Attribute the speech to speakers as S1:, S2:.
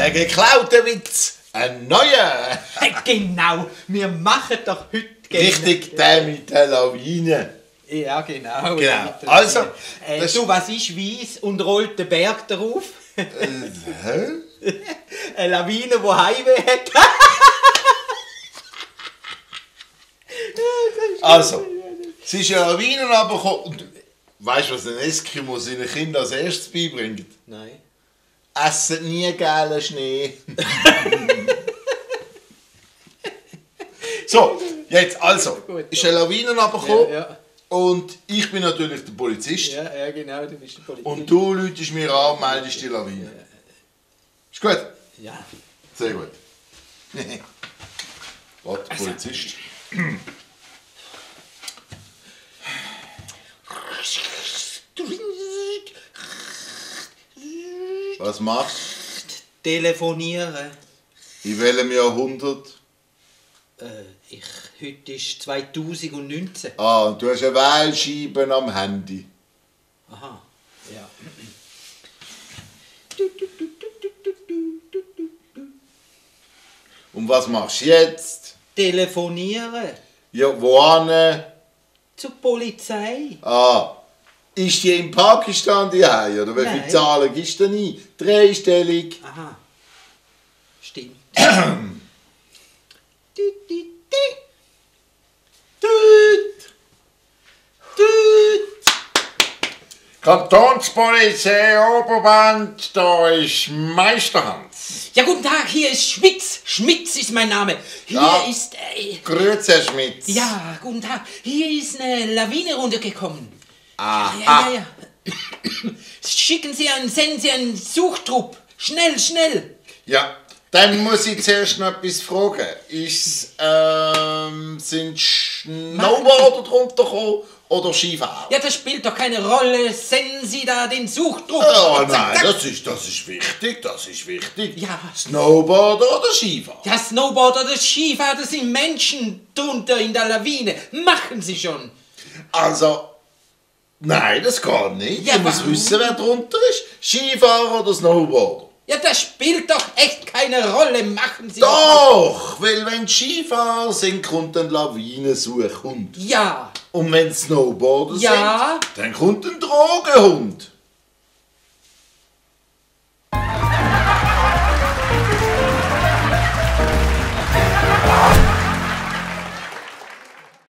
S1: Ein geklauter Witz. Ein neuer.
S2: Genau, wir machen doch heute
S1: Richtig, der mit der Lawine.
S2: Ja, genau.
S1: Genau. Also,
S2: du, was ist weiss und rollt den Berg darauf?
S1: Hä?
S2: Eine Lawine, die Heimweh hat.
S1: Also, es ist eine Lawine runtergekommen. Und weißt du, was ein Eskimo seinen Kindern als erstes beibringt?
S2: Nein.
S1: Essen nie gelben Schnee. So, jetzt also.
S2: Gut,
S1: Ist eine Lawine runtergekommen.
S2: Ja.
S1: Und ich bin natürlich der Polizist.
S2: Ja, genau, du bist der Polizist.
S1: Und du läutest mir an und meldest die Lawine. Ist gut?
S2: Ja.
S1: Sehr gut. Warte, Polizist. Was machst
S2: Telefonieren.
S1: du? In welchem Jahrhundert?
S2: Heute ist 2019.
S1: Ah, und du hast eine Wählscheibe am Handy.
S2: Aha, ja.
S1: Und was machst du jetzt?
S2: Telefonieren.
S1: Ja, wohin?
S2: Zur Polizei.
S1: Ah, ist die in Pakistan die Hause? Oder wie viele
S2: Nein.
S1: Zahlen gibst du denn ein? Dreistellig.
S2: Aha. Stimmt.
S1: Kantonspolizei Oberband, da ist Meisterhans.
S2: Ja, guten Tag, hier ist Schmitz. Schmitz ist mein Name. Hier
S1: Ja.
S2: ist...
S1: Grüezi, Herr Schmitz.
S2: ja, guten Tag. Hier ist eine Lawine runtergekommen.
S1: Aha.
S2: Ja. Senden Sie einen Suchtrupp. Schnell, schnell.
S1: Ja, dann muss ich zuerst noch etwas fragen. Sind Snowboarder drunter gekommen oder Skifahrer?
S2: Ja, das spielt doch keine Rolle. Senden Sie da den Suchtrupp.
S1: Oh
S2: Zack,
S1: nein,
S2: zack.
S1: das ist wichtig,
S2: Ja.
S1: Snowboarder oder Skifahrer?
S2: Ja, Snowboarder oder Skifahrer, das sind Menschen drunter in der Lawine. Machen Sie schon.
S1: Also, nein, das geht nicht.
S2: Ja,
S1: ich muss
S2: warum?
S1: wissen, wer drunter ist. Skifahrer oder Snowboarder?
S2: Ja, das spielt doch echt keine Rolle. Machen Sie
S1: Doch, weil wenn Skifahrer sind, kommt ein Lawinensuchhund.
S2: Ja.
S1: Und wenn Snowboarder
S2: Ja.
S1: sind, dann kommt ein Drogenhund.